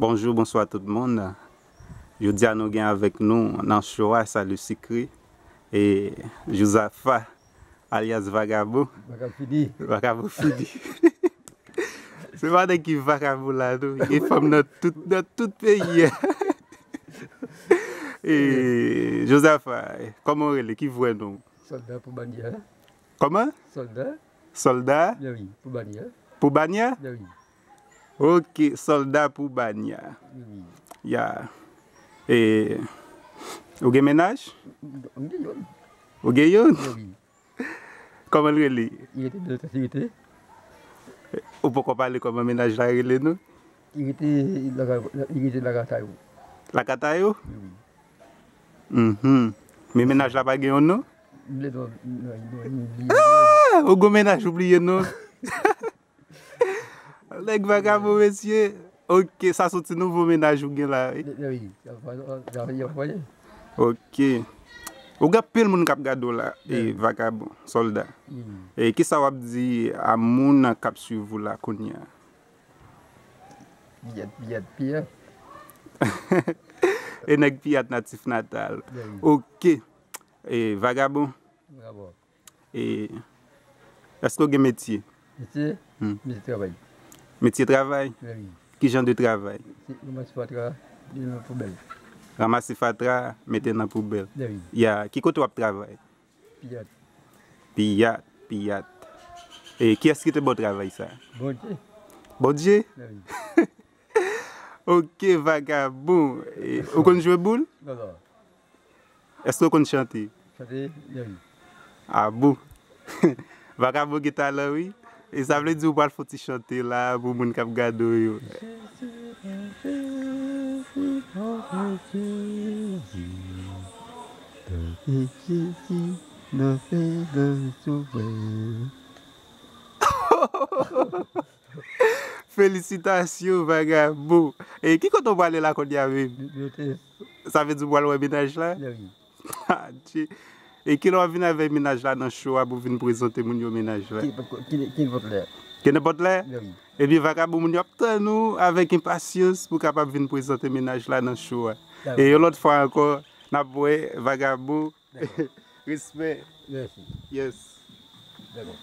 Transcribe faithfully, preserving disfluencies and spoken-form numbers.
Bonjou, bonswa tout moun. Jodi a nou gen avèk nou nan show a Salut Sucré e Jozafa alyas Vagabon. Vagab fini. Vagabon fini. Se pa nèg ki vagabon la tou. Gen fanm nan tout, nan tout peyi a. E Jozafa, kòman w rele? Ki vrè non w? Sòlda pou banyè. Kòman? Sòlda. Sòlda? Wi, pou banyè. Pou banyè? Wi. Ok, sòlda pou banyè. Wi. Ya. E, ou gen mennaj? M gen youn. Ou gen youn? Wi. Kòman l rele? Li rete nan Sesirite. Ou poko pale kòman mennaj la rele non? Li rete lakay, li rete lakay Tayo. Lakay Tayo? Wi. Mhm. Men mennaj la pa gen yon non? M bliye non, non, non, m bliye non. Ah! Ou gon mennaj ou bliye non? Nèg vagabon, mesye. Ok, sa soti nouvo mennaj ou gen la, wi. Wi, wi, y ap voye, y ap voye. Ok. Ou gen anpil moun k ap gade w la, e, vagabon, sòlda. E kisa w ap di a moun k ap swiv ou la kounye a? Piyat, piyat, piyat. E nèg piyat natif natal. Ok. E vagabon. Vagabon. E èske w gen metye? Metye? Hmm. Metye travay. Metye travay? Wi. Ki jan de travay? Se ranmase fatra, mete nan poubèl. Ranmase fatra, mete nan poubèl. Wi. Ya, ki kote w ap travay? Piyat. Piyat, piyat. E kiyès ki te ba w travay sa? Bondye. Bondye? Wi. Ok, vagabon. E, ou konn jwe boul? Non, non. Èske w konn chante? Chante, wi. Ah bon? Vagabon gen talan, wi. E sa vle di ou pral fè yon ti chante la pou moun k ap gade w yo. Felisitasyon, vagabon. E ki kote w prale la kounye a menm? Sa vle di w pral wè mennaj la? Wi. Adje. E kilè w ap vin avèk mennaj la nan show a pou vin prezante moun yo mennaj la? Ki, ki, ki nenpòt lè. Ki nenpòt lè? Wi. Ebyen, vagabon, moun yo ap tann ou avèk enpasyans pou w kapab vin prezante mennaj la nan show a. Dakò. E yon lòt fwa ankò, n ap wè vagabon. Dakò. Respè. Mèsi. Yes. Dakò.